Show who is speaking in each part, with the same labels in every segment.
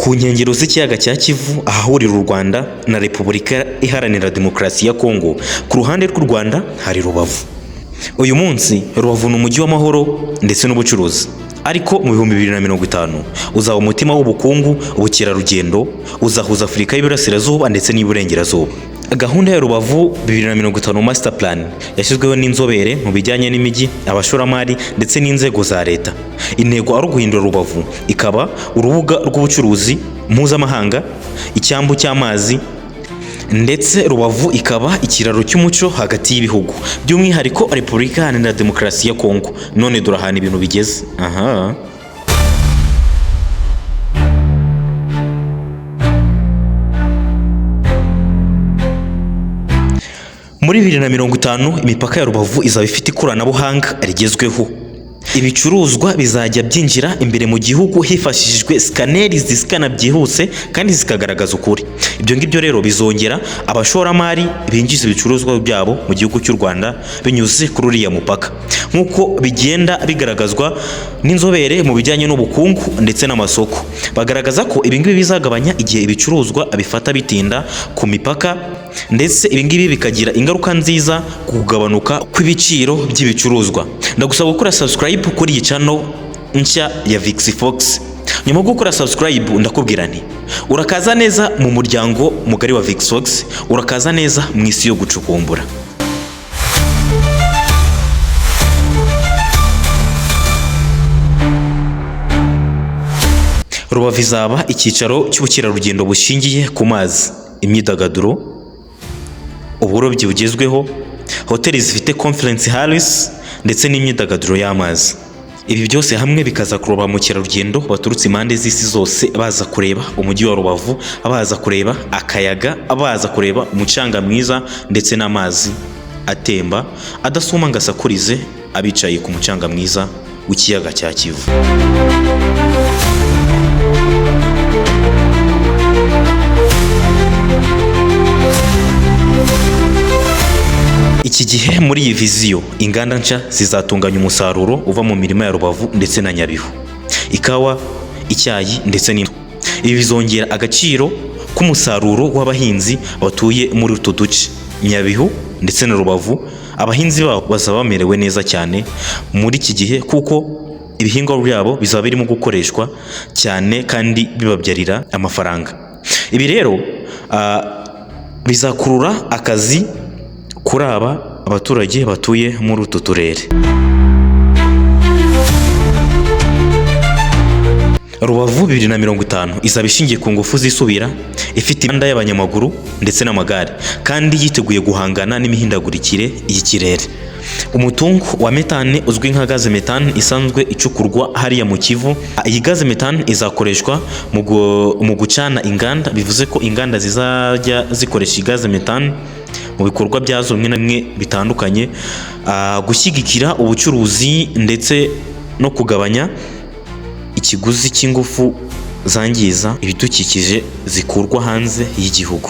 Speaker 1: Ku nkengero z'ikiyaga cya Kivu, ahahurira u Rwanda na Repubulika Iharanira Demokarasi ya Kongo, ku ruhande rw'u Rwanda hari Rubavu. Uyu munsi Rubavu ni umujyi w'amahoro ndetse n'ubucuruzi, ariko mu 2050 uzaba umutima w'ubukungu, ubukerarugendo, uzahuza Afurika y'Iburasirazuba ndetse n'Iburengerazuba. Gahunda ya Rubavu 2050 Master Plan yashyizweho n'inzobere mu bijyanye n'imijyi, abashoramari ndetse n'inzego za leta. Intego ari uguhindura Rubavu ikaba urubuga rw'ubucuruzi mpuzamahanga, icyambu cy'amazi, ndetse Rubavu ikaba ikiraro cy'umuco hagati y'ibihugu, by'umwihariko Repubulika Iharanira Demokarasi ya Kongo. None dore ahantu ibintu bigeze aha. Muri 2050 imipaka ya Rubavu izaba ifite ikoranabuhanga rigezweho. Ibicuruzwa bizajya byinjira imbere mu gihugu hifashishijwe sikaneri zisikana byihuse kandi zikagaragaza ukuri. Ibyo ngibyo rero bizongera abashoramari binjiza ibicuruzwa byabo mu gihugu cy'u Rwanda binyuze kuri uriya mupaka, nk'uko bigenda bigaragazwa n'inzobere mu bijyanye n'ubukungu ndetse n'amasoko. Bagaragaza ko ibi ngibi bizagabanya igihe ibicuruzwa bifata bitinda ku mipaka, ndetse ibi ngibi bikagira ingaruka nziza ku kugabanuka kw'ibiciro by'ibicuruzwa. Ndagusaba gukora subscribe kuri iyi channel nshya ya Vix Fox. Nyuma yo gukora subscribe, ndakubwira nti urakaza neza mu muryango mugari wa Vix Fox, urakaza neza mu isi yo gucukumbura. Rubavu izaba icyicaro cy'ubukerarugendo bushingiye ku mazi, imyidagaduro, uburobyi bugezweho, hoteli zifite conference halls ndetse n'imyidagaduro y'amazi. Ibi byose hamwe bikaza kureba ba mukerarugendo baturutse impande z'isi zose, baza kureba umujyi wa Rubavu, baza kureba akayaga, baza kureba umucanga mwiza ndetse n'amazi atemba adasuma ngo asakurize abicaye ku mucanga mwiza w'ikiyaga cya Kivu. Iki gihe muri iyi viziyo, inganda nshya zizatunganya umusaruro uva mu mirima ya Rubavu ndetse na Nyabihu, ikawa, icyayi ndetse n'imbuto. Ibi bizongera agaciro k'umusaruro w'abahinzi batuye muri utu duce, Nyabihu ndetse na Rubavu. Abahinzi babo bazaba bamerewe neza cyane muri iki gihe, kuko ibihingwa byabo bizaba birimo gukoreshwa cyane kandi bibabyarira amafaranga. Ibi rero bizakurura akazi kuri aba abaturage batuye muri utu turere. Rubavu 2050 izaba ishingiye ku ngufu zisubira, ifite imihanda y'abanyamaguru ndetse n'amagare, kandi yiteguye guhangana n'imihindagurikire y'ikirere. Umutungo wa metane uzwi nka gaze metane isanzwe icukurwa hariya mu Kivu. Iyi gaze metane izakoreshwa mu gucana inganda, bivuze ko inganda zizajya zikoresha iyi gaze metane mu bikorwa byazo bimwe na bimwe bitandukanye, gushyigikira ubucuruzi ndetse no kugabanya ikiguzi cy'ingufu zangiza ibidukikije zikurwa hanze y'igihugu.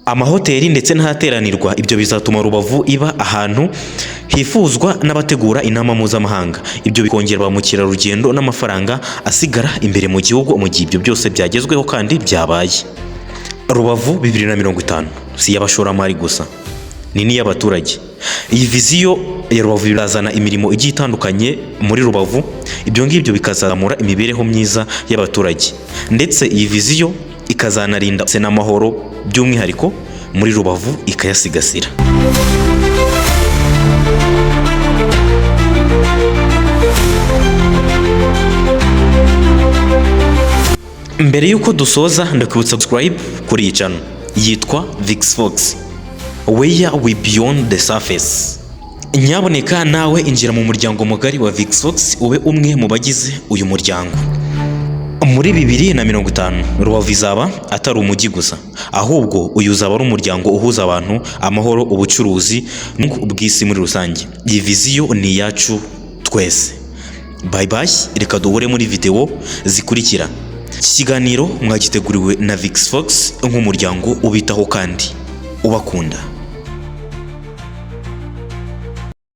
Speaker 1: Amahoteli ndetse n'ahateranirwa, ibyo bizatuma Rubavu iba ahantu hifuzwa n'abategura inama mpuzamahanga. Ibyo bikongera ba mukerarugendo n'amafaranga asigara imbere mu gihugu mu gihe ibyo byose byagezweho kandi byabaye. Rubavu 2050 si iy'abashoramari gusa, ni n'iy'abaturage. Iyi viziyo ya Rubavu irazana imirimo igiye itandukanye muri Rubavu, ibyo ngibyo bikazamura imibereho myiza y'abaturage, ndetse iyi viziyo ikazanarinda n'amahoro by'umwihariko muri Rubavu ikayasigasira. Mbere y'uko dusoza, ndakwibutsa subscribe kuri iyi channel yitwa Vix Fox, where we beyond the surface. Nyaboneka nawe injira mu muryango mugari wa Vix Fox, ube umwe mu bagize uyu muryango. Muri 2050 Rubavu izaba atari umujyi gusa, ahubwo uyu uzaba ari umuryango uhuza abantu, amahoro, ubucuruzi n'ubw'isi muri rusange. Iyi viziyo ni iyacu twese. Bye bye, reka duhure muri video zikurikira. Iki kiganiro mwagiteguriwe na Vix Fox nk'umuryango ubitaho kandi ubakunda.